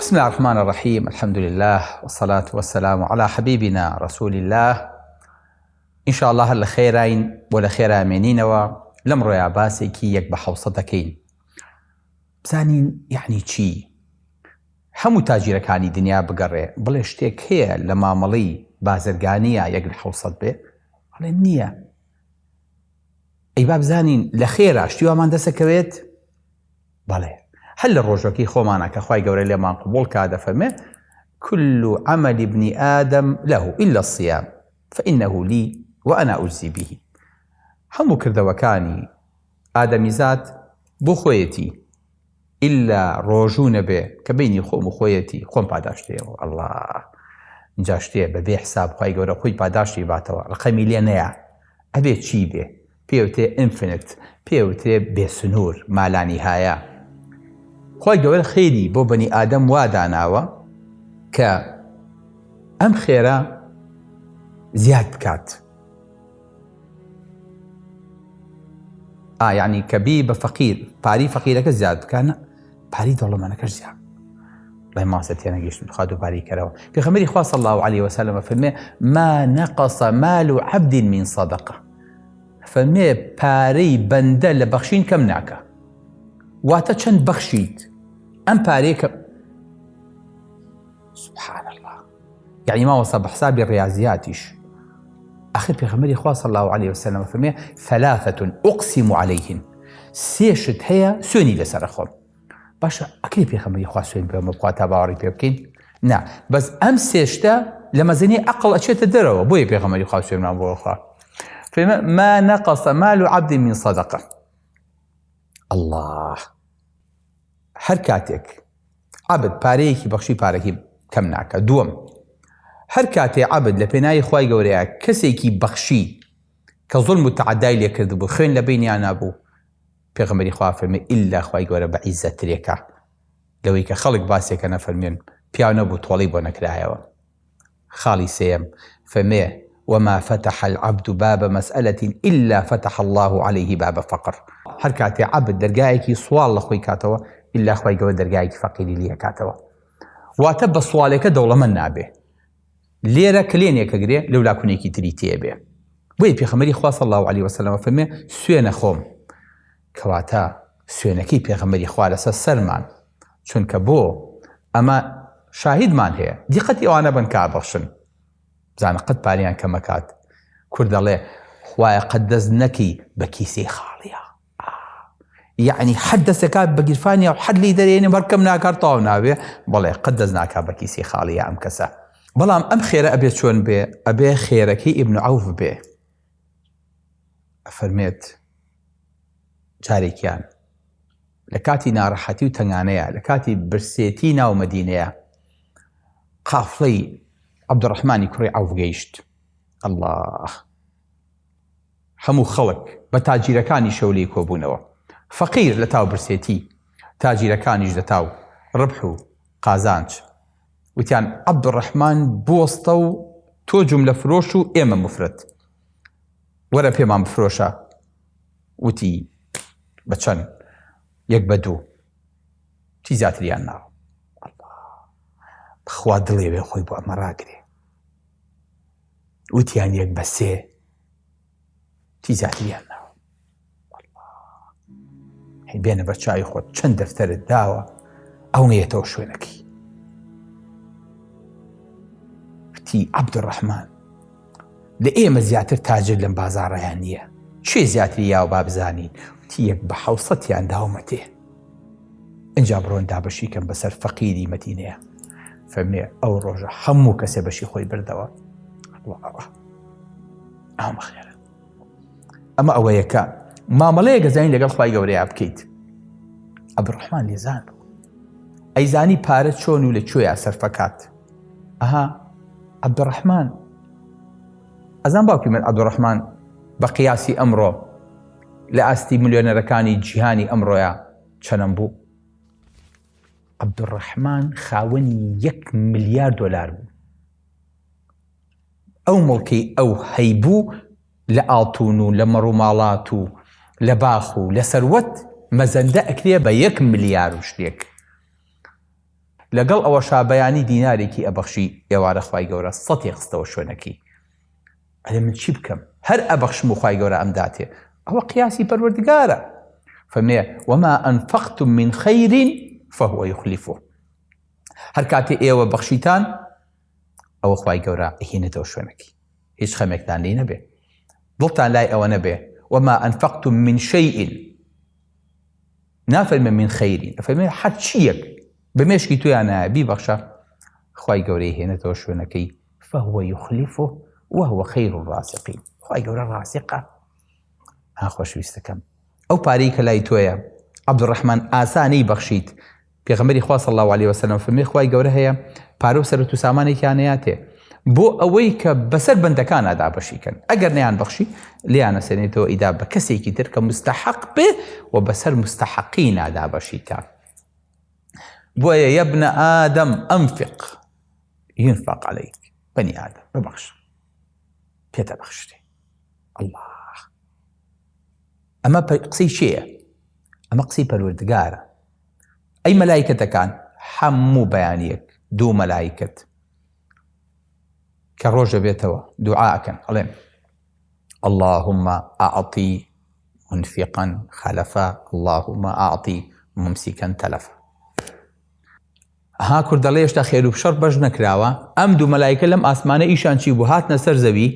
بسم الله الرحمن الرحیم الحمد لله والصلاة والسلام على حبیبنا رسول الله ان شاء الله هەر لە خێراین بۆ لە خێرا مێنینەوە لەم ڕۆیا باسێکی یەک بە حوسە دەکەین بزانین یعنی چی هەموو تاجیرەکانی دنیا بگەڕێ بڵێ شتێک هەیە لە مامەڵەی بازرگانیە یەک لە حوسەت بێ بڵێ نییە ئەی با بزانین لە خێرا شتی وامان دەسەکەوێت بەڵێ هەر لە ڕۆژەکەی خۆمانە کە خوای گەورە لێمان قبوڵ کا دەفەرمێ كل عمل ابن آدم له إلا الصيام فإنه لي وأنا أجزي به هەموو کردەوەکانی ئادەمیزاد بۆ خۆیەتی ئللا ڕۆژوو نەبێ کە بینی خۆم و خۆیەتی خۆم پاداشتەیەوە الله اینجا شتێ بەبێ حساب خوای گەورە خۆی پاداشتی باتەوە ڕقەمی لێ نەیە ئەبێ چی بێ پێوترێ Infinite، پێوترێ بێ سنوور، مالانیهایە. خوای گەورە خێری بۆ بەنی ئادەم وا داناوە کە ئەم خێرە زیاد بکات. ئا یعنی کە بی بە فەقیر پاری فەقیرەکە زیاد بکە نە پاری دەوڵەمەنەکەش زیاد لای ماسە تێنەگەیشتم خوا دووبارەی کەرەوە پێغەمبەری خوا صلی الله علیه وسلم فەرمێ ما نقص مال عبد من صدقه فەرمێ پارەی بەندە لە بەخشین کەم ناکە واتە چەند بەخشیت ئەم پارەیە کە سبحان الله یعنی مامۆستا بە حسابی ڕیاضیاتیش آخر پێغەمبەری خوا صلی الله علیه وسلم فەرمێ ثلاثة اقسم عليهن سێ شت هەیە سوێنی لەسەر خۆم باشە ئەکرێ پێخەمبەری خوا سوێن پێمە بخوا تا باوەڕی پێ بکەین نا بەس ئەم سێشتە لە مەزنی عقل ئەچێتە دەرەوە بۆیە پێغەمبەری خوا سوێنمان بۆ خوا فێمە ما نقص مال عبد من صدقة الله هەر کاتێک عبد پارەیەکی بەخشی پارەکی کەم ناکە دووەم هەر کاتێ عبد لە پێناوی خوای گەورەیە کەسێکی بەخشی کە زوڵم و تەعەدای لێکردبوو خوێن لە بینیانا بوو پێغەمبەری خوا فەرمی ئیلا خوای گەورە بە عیزەترێکە لەوەی کە خەڵک باسێکە نەفەرمێن پیاو نەبوو تۆڵەی بۆ نەکرایەوە خاڵی سێیەم فەرمێ وما فتح العبد باب مسألة إلا فتح الله عليه باب فقر هەر کاتێ عەبد دەرگایەکی سواڵ لە خۆی کاتەوە ئیلا خوای گەورە دەرگایەکی فەقیری لێ کاتەوە واتە بە سواڵێکە دەوڵەمەند نابێ لێرە کلێنێک ئەگرێ لەولا کونێکی تری تێبێ بۆیە پێخەمەری خوا صلی الله علیه وسلم فەرمێ سوێنە خۆم کەواتە سوێنەکەی پێغەمبەری خوا لەسەر سەرمان چونکە بۆ ئەمە شاهیدمان هەیە دیقەتی ئەوانە بن کا بەخشن بزانە قەت پاریان کەمەکات کورد دەڵێ خوایە قەت دەست نەکەی بە کیسەی خاڵیە یەعنی حەد دەستەکات بە گیرفانیا و حەد لی دەرێنێ هەر کەم ناکات تەواو نابێ بەڵێ قەت دەست ناکات بە کیسی خاڵیە ئەم کەسە بەڵام ئەم خێرە ئەبێ چۆن بێ ئەبێ خێرەکەی ئیبن عەوف بێ ئەفەرمێت جارێکیان لە کاتی ناڕەحەتی و تەنگانەیە لە کاتی برسێتی ناو مەدینەیە قافڵەی عەبدوڕەحمانی کوڕی عەوف گەیشت الله هەموو خەڵک بە تاجیرەکانیشەوە لێی کۆبوونەوە. فەقیر لە تاو برسێتی، تاجیرەکانیش لە تاو ڕبح و قازانج. وتیان، عەبدولڕەحمان بوەستە و تۆ جوملە فرۆش و ئێمە موفرەد. وەرە پێمان بفرۆشە. وتی، بە چەند؟ یەک بە دوو. چی زیاتریان ناوە. ئەڵڵا! بەخوا دڵی ئەوێ خۆی بۆ ئەمە ڕاگرێ. وتیان یەک بە سێ چی زیاتریان ناوە هەی بێنە بە چاوی خۆت چەند دەفتەرت داوە ئەو نەیەتەوە شوێنەکەی وتی عەبدولڕەحمان لە ئێمە زیاتر تاجر لەم بازاڕەیان نییە چێ زیاتری یاوە با بزانین وتی یەک بە حەوسەتیان داومەتێ ئینجا بڕۆن دابەشی کەن بەسەر فەقیری مەدینەیە فەرمێ ئەو ڕۆژە هەموو کەسێ بەشی خۆی بردەوە ئەمە خێرە ئەمە ئەوەیە کە مامەڵەیە گەزانین لەگەڵ خی گەورەیە بکەیت عەبدوڕەحمان لێزان بوو ئەیزانی پارە چۆن و لە کوێیا سەرفەکات ئەها عەبدوڕەحمان ئەزان باوکی من عەبدوڕەحمان بە قیاسی ئەمڕۆ لە ئاستی ملیۆنەرەکانی جیهانی ئەمڕۆیا چەنەم بوو؟ عەبدولڕەحمان خاوەنی یەک ملیار دۆلار بوو. ئەو مڵکەی ئەو هەیبوو لە ئاڵتون و لە مەڕوماڵات و لە باخ و لە سەروەت مەزەندە ئەکرێ بە یەک ملیار و شتێک. لەگەڵ ئەوەشا بەیانی دینارێکی ئەبەخشی ئێوارە خوای گەورە سەتێ خستەوە شوێنەکەی ئەرێ من چی بکەم هەر ئەبەخشم و خوای گەورە ئەمداتێ ئەوە قیاسی پەروەردگارە فەرمێ وما أنفقتم من خير فهو يخلفه هەر کاتێ ئێوە بەخشیتان ئەوە خوای گەورە ئەهێنێتەوە شوێنەکەی هیچ خەمێکتان لی نەبێ دڵتان لای ئەوە نەبێ وما أنفقتم من شيء نافەرمێ من خير ئەفەرمێ هەرچییەک بە مێشکی تۆیان نایە بیبەخشە خوای گەورەی هێنێتەوە شوێنەکەی فهو يخلفه وهو خير الرازقين خوای گەورە ڕازقە ها خۆشویستەکەم ئەو پارەی کە لای تۆیە عەبدولڕەحمان ئاسا نەیبەخشیت پێغەمبەری خوا صلی الله علیه وسلم فەرمی خوای گەورە هەیە پارە و سەرەت و سامانێکیان نەیاتێ بۆ ئەوەی کە بەسەر بەندەکانە دابەشی کەن ئەگەر نەیان بەخشی لیان ئەسێنێتەوە ئیدا بە کەسێکی تر کە مستحق بێ و بەسەر مستحقینا دابەشی کە بۆیە یەبنە ئادەم ئەنفق ينفق عليك بني ئادەم ببەخش پێتە بەخشرێ الله ئەمە قسەی کێیە؟ ئەمە قسەی پەروەردگارە. ئەی مەلایکەتەکان هەموو بەیانیەک دوو مەلایکەت کە ڕۆژ دەبێتەوە دوعا ئەکەن ئەڵێن اللهم أعطي منفقا خلفا اللهم أعطي ممسكا تلفا ها کورد دەڵێ هێشتا خێر و شەڕ بەش نەکراوە ئەم دوو مەلایکە لەم ئاسمانە ئیشان چی بوو هاتنە سەر زەوی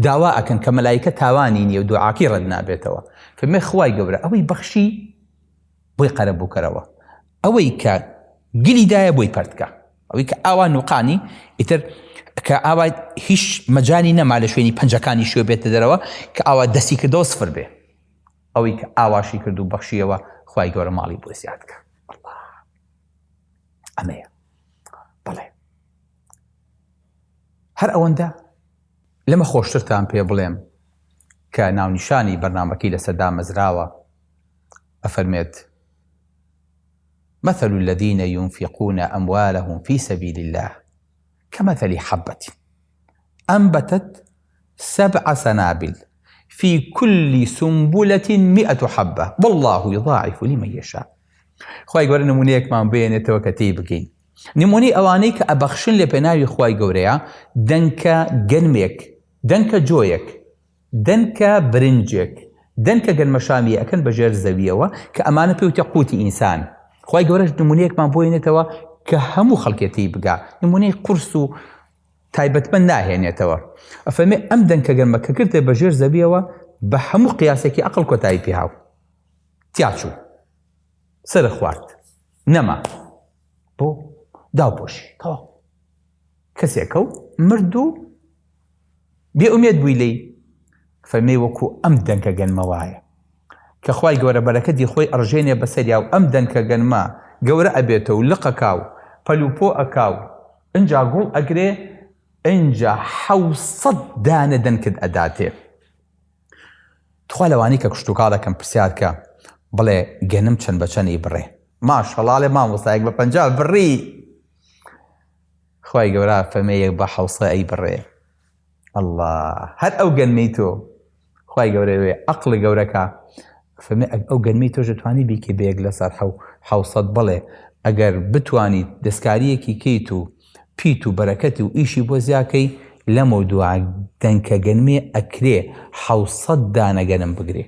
داوا ئەکەن کە مەلایکە تاوانی نیە و دوعاکەی ڕەت نابێتەوە فەرمێ خوای گەورە ئەوەی بەخشی بۆی قەرەبوو کەرەوە ئەوەی کە گلی دایە بۆی پەرتکە ئەوەی کە ئاوا نوقانی ئیتر کە ئاوا هیچ مەجانی نەما لە شوێنی پەنجەکانی شوێ بێتە دەرەوە کە ئاوا دەستی کردەوە سفر بێ ئەوەی کە ئاواشی کرد و بەخشیەوە خوای گەورە ماڵی بۆ زیاد کە ئەمەیە بەڵێ هەر ئەوەندە لەمە خۆشترتان پێ بڵێم کە ناونیشانی بەرنامەکەی لەسەر دامەزراوە ئەفەرمێت مثل الذين ينفقون أموالهم في سبيل الله كمثل حبة أنبتت سبع سنابل في كل سنبلة مئة حبة والله يضاعف لمن يشاء خوای گەورە نمونەیەکمان بێنێتەوە کە تێی بگەین نمونەی ئەوانەی کە ئەبەخشن لە پێناوی خوای گەورەیە دەنکە گەنمێک دەنکە جۆیەک دەنکە برنجێک دەنکە گەنمەشامی ئەکەن بە ژێر زەویەوە کە ئەمانە پێوتە قوتی ئینسان خوای گەورەش نمونەیەکمان بۆ هێنێتەوە کە هەموو خەڵکێ تێی بگا نمونەی قورس و تایبەتمەند ناهێنێتەوە ئەفەرمێ ئەم دەنکە گەنمە کە کردێ بە ژێر زەویەوە بە هەموو قیاسێکی ئەقڵ کۆتایی پێهاو تیاچوو سەرە خوارد نەما بۆ داوپۆشی تەواو کەسێکە و مرد و بێ ئومێد بووی لێی فەرمی وەکو ئەم دەنکە گەنمە وایە کە خوای گەورە بەرەکەتی خۆی ئەڕژێنێ بەسەریا و ئەم دەنکە گەنمە گەورە ئەبێتەوە و لقەکا و پەلوپۆ ئەکا و ئنجا گوڵ ئەگرێ ئنجا 600 دانە دەنکت ئەداتێ تخوا لەوانەی کە کشتوکاڵ ئەکەن پرسیار کە بڵێ گەنم چەند بە چەند ئەیبڕێ ماشەڵا ئەڵێ مامۆستا یەک بە 50 بڕی خوای گەورە فەرمێ یەک بە حەوسە ئەیبڕێ الله هەر ئەو گەنمەی تۆ خوای گەورە وێ ئەقڵی گەورەکە فەرمێ ئەو گەنمەی تۆش دەتوانی بیکەی بە یەک لەسەر حەو حەوسەد بڵێ ئەگەر بتوانیت دەستکاریەکی کەیت و پیت و بەرەکەتی و ئیشی بۆ زیاکەی لەمەو دوا دەنکە گەنمێ ئەکرێ حەوسەد دانە گەنم بگرێ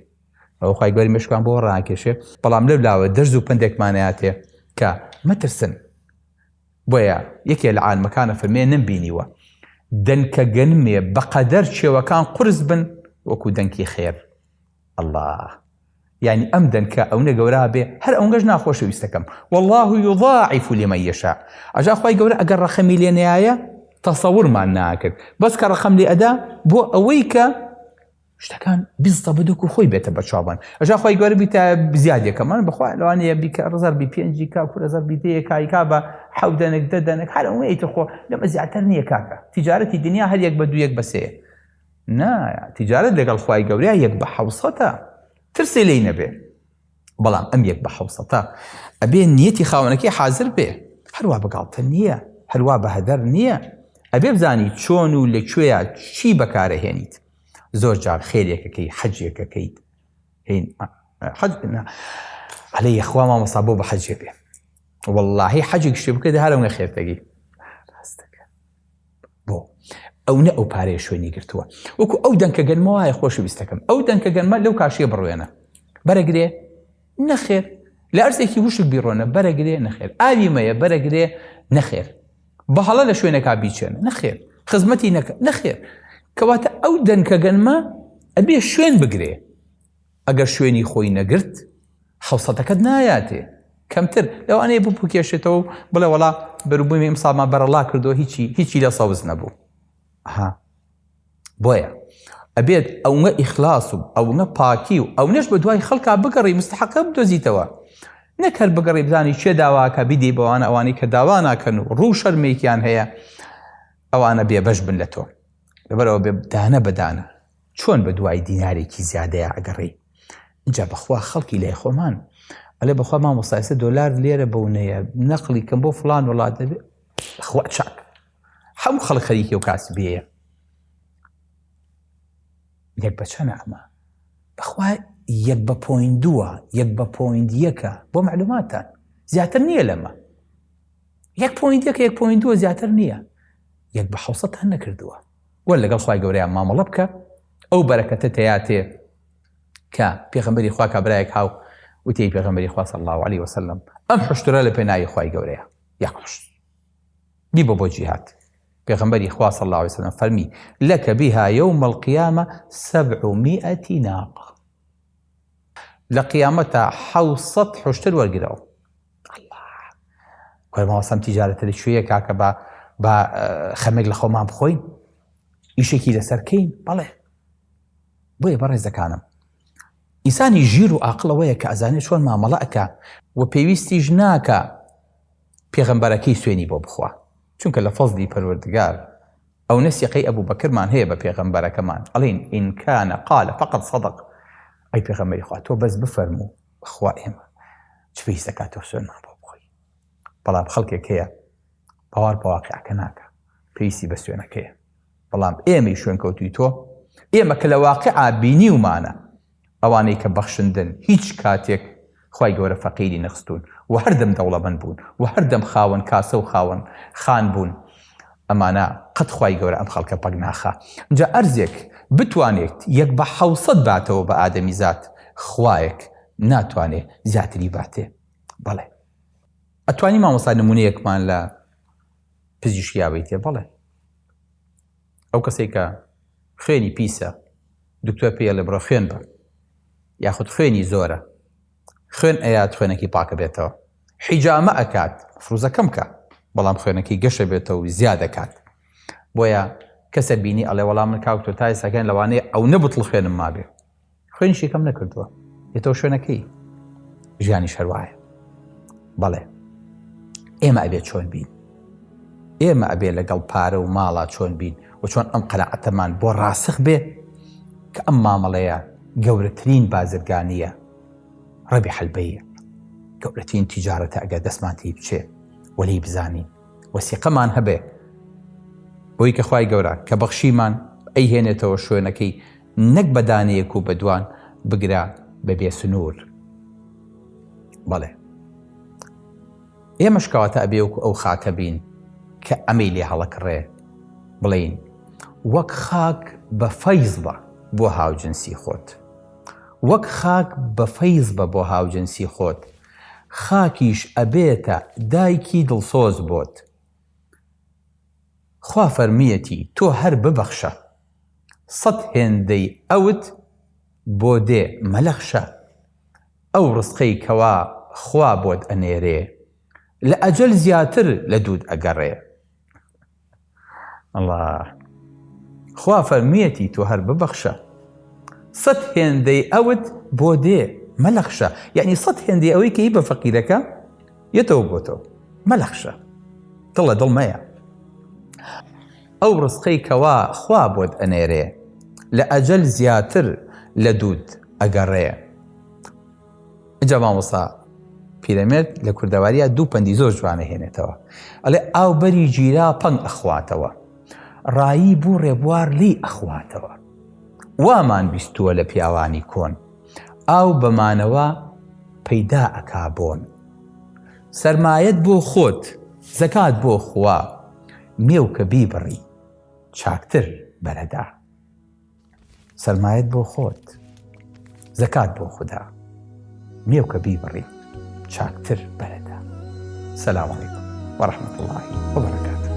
ئەوە خوای گەورە مێشکمان بۆ ڕاکێشێ بەڵام لەو لاوە دەرز و پەندێکمان ئەیاتێ کە مەترسن بۆیە یەکێ لە عالمەکانە فەرمێ نەمبینیوە دەنکە گەنمێ بەقەدەر چێوەکان قورس بن وەکو دەنکی خێر اللە یعنی ئەم دەنکە ئەونە گەورە بێ هەر ئەونگەش ناخۆشەویستەکەم والله يضاعف لمن يشاء ئەجا خوای گەورە ئەگەر ڕەقەمی لێ نایە تەسەورمان ناکرد بەس کە ڕەقەم لێ ئەدا بۆ ئەوەی کە شتەکان بزەبدوک و خۆی بێتە بەچاوان ئەجا خۆی گەورە بیتە زیادێکەمان بەخوا لەوانەیە بیکە ڕزەر بی پێنجی کا کورە زەر بی دەیە کایکا بە حەو دەنک دە دەنک هەر ئەوەی تر خۆ لەمە زیاتر نییە کاکە تیجارەتی دنیا هەر یەک بە دوو یەک بە سێ نا تیجارەت لەگەڵ خوای گەورە یەک بە حەوسەتە ترسێ لێی نەبێ بەڵام ئەم یەک بە حەوسەتە ئەبێ نیەتی خاوەنەکەی حاضر بێ هەروە بەگاڵتە نییە هەروە بە هەدەر نییە ئەبێ بزانی چۆن و لەکوێیا چی بەکارەهێنیت زۆر جار خێرێکەکەی حەجێکەکەیت هین حەج عەلەی یەخوا مامۆستا بۆ بە حەجێ بێ. وەڵاهی حەجێک شتێ بکە هەر ئەونە خێرتەگی ڕاستەکە بۆ ئەو نە ئەو پارەیە شوێنی گرتووە وەکو ئەو دەنکە گەنمە وایە خۆشی ویستەکەم ئەو دەنکە گەنمە لەو کاشیە بڕوێنە بەرەگرێ نەخێر لە ئەرزێکی وشک بیڕۆنە بەرەگرێ نەخێر ئاوی مەیە بەرەگرێ نەخێر بە هەڵە لە شوێنەکە بیچێنە نەخێر خزمەتی نەکە نەخێر کەواتە ئەو دەنکە گەنمە ئەبێ شوێن بگرێ ئەگەر شوێنی خۆی نەگرت حەوسەتەکەت نایاتێ کەمتر لەوانەیە بپوکێشێتەوە و بڵێ وەڵا بەروبوومی ئەمساڵمان بەرەڵا کردو هیچی هیچی لە سەوز نەبوو ها بۆیە ئەبێت ئەوە ئیخلاص و ئەوە پاکی و ئەو نەش بە دوای خەڵکا بگەڕی مستحقە بدۆزیتەوە نەک هەر بگەڕی بزانی چێ داواکە بیدەی بەوانە ئەوانەی کە داوا ناکەن و ڕوو شەرمێکیان هەیە ئەوانە بێبەش بن لە تۆ لەبەرەوە بێ دانە بەدانە چۆن بە دوای دینارێکی زیادەیا ئەگەڕێی ئینجا بەخوا خەڵکی لای خۆمان ئەلێ بەخوا مامۆستا ئێستا دۆلار لێرە بەو نەیە نەقلی کەم بۆ فلان وڵات دەبێ خوا چاک هەموو خەڵک خەریکی و کاسبیەیە یەک بە چەنە ئەمە بەخوا یەک بە point دووە یەک بە point یەکە بۆ معلوماتان زیاتر نییە لەمە یەک point یەکە یەک point دووە زیاتر نییە یەک بە حوسەتان نەکردووە وەر لەگەڵ خوای گەورەیا مامەڵە بکە ئەو بەرەکەتە تەیاتێ کە پێغەمبەری خوا کابرایەک هاو وتی پێغەمبەری خوا صلی الله علیه وسلم ئەم حشترە لە پێناوی خوای گەورەیە یەک حشت بیبە بۆ جیهاد پێغەمبەری خوا صلی الله علیه وسلم فەرمی لك بها يوم القيامة سبعمائة ناقة لە قیامەتا حوسەت حشتر وەرگرەوە کورە مامۆستا ئەم تیجارەتە لە کوێیە کاکە با با خەمێک لە خۆمان بخۆین ئیشێکی لەسەر کەین بەڵێ بۆیە بەڕێزەکانم ئینسانی ژیر و ئاقڵەوەیە کە ئەزانێت چۆن مامەڵە ئەکا و پێویستیش ناکە پێغەمبەرەکەی سوێنی بۆ بخوا چونکە لە فەزلی پەروەردگار ئەو نەسیقەی ئەبوو بەکرمان هەیە بە پێغەمبەرەکەمان ئەڵین إن كان قال فقد صدق ئەی پێغەمبەری خوا تۆ بەس بفەرموو بەخوا ئێمە چ پێویست دەکات تۆ سوێنمان بۆ بخۆی بەڵام خەڵکێک هەیە باوەڕ بە واقعەکە ناکە پێویستی بە سوێنەکەیە بەڵام ئێمەی شوێنکەوتوی تۆ ئێمە کە لە واقعا بینیومانە ئەوانەی کە بەخشندن هیچ کاتێک خوای گەورە فەقیری نەخستوون و هەردەم دەوڵەمەند بوون و هەردەم خاوەن کاسە و خاوەن خان بوون ئەمانە قەت خوای گەورە ئەم خەڵکە پەک ناخا جا ئەرزێک بتوانێت یەک بە حەوسەد باتەوە بە ئادەمیزاد خوایەک ناتوانێ زیاتری باتێ بەڵێ ئەتوانی مامۆستا نمونەیەکمان لە پزیشکیا بیتێ بەڵێ ئەو کەسێک کە خوێنی پیسە دکتۆر پێڵێ بڕۆ خوێن بە یاخود خوێنی زۆرە خوێن ئەیات خوێنەکی پاکە بێتەوە حیجامە ئەکات فروزە کەم کە بەڵام خوێنەکەی گەشە بێتەوە و زیاد دەکات بۆیە کەسە بینی ئەڵێ وەڵام من کاک تۆ تا ئێستاکەن لەوانەیە ئەو نەبتڵ خوێنم مابێ خوێنیشی کەم نەکردووە یێتەوە شوێنەکەی ژیانی شەروایە بەڵێ ئێمە ئەبێ چۆن بین ئێمە ئەبێ لەگەڵ پارە و ماڵا چۆن بین و چۆن ئەم قەناعەتەمان بۆ ڕاسخ بێ کە ئەم مامەڵەیە گەورەترین بازرگانییە ڕەبی حەلبەیە گەورەترین تیجارەتە ئەگەر دەستمان تی بچێ وەلی بزانین وەسیقەمان هەبێ بۆی کە خوای گەورە کە بەخشیمان ئەیهێنێتەوە شوێنەکەی نەک بە دانەیەک و بە دوان بگرە بە بێ سنوور بەڵێ ئێمەش کەواتە ئەبێ وەکو ئەو خاکە بین کە ئەمەی لێ هەڵەکڕێ بڵێین وەک خاک بە فەیز بە بۆ هاوجنسی خۆت وەک خاک بە فەیز بە بۆ هاوجنسی خۆت خاکیش ئەبێتە دایکی دڵسۆز بۆت خوا فەرمیەتی تۆ هەر ببەخشە سەت هێندەی ئەوت بۆ دێ مەلەخشە ئەو ڕزقەی کەوا خوا بۆت ئەنێرێ لە ئەجەل زیاتر لە دووت ئەگەڕێ ئەڵا خوا فەرموویەتی تۆ هەر ببەخشە سەت هێندەی ئەوت بۆ دێ مەلەخشە یعنی سەت هێندەی ئەوەی کە ی بە فەقیرەکە یەتەوە بۆتەوە مەلەخشە دڵە دڵ مەیە ئەو ڕزقەی کەوا خوا بۆت ئەنێرێ لە ئەجەل زیاتر لە دووت ئەگەڕێ. ئینجا مامۆستا پیرەمێرد لە کوردەواریا دوو پەندی زۆر جوان ئەهێنێتەوە ئەڵێ ئاو بەری گیرا پەنگ ئەخواتەوە ڕایی بوو ڕێبوار لێی ئەخواتەوە وامان بیستووە لە پیاوانی کۆن ئاو بەمانەوە پەیدا ئەکا بۆن. سەرمایەت بۆ خۆت، زەکات بۆ خوا، مێو کە بیبڕی، چاکتر بەرەدا. سەرمایەت بۆ خۆت، زەکات بۆ خودا، مێو کە بیبڕی، چاکتر بەرەدا. سلام علیکم ورحمة اللە وبرکاته.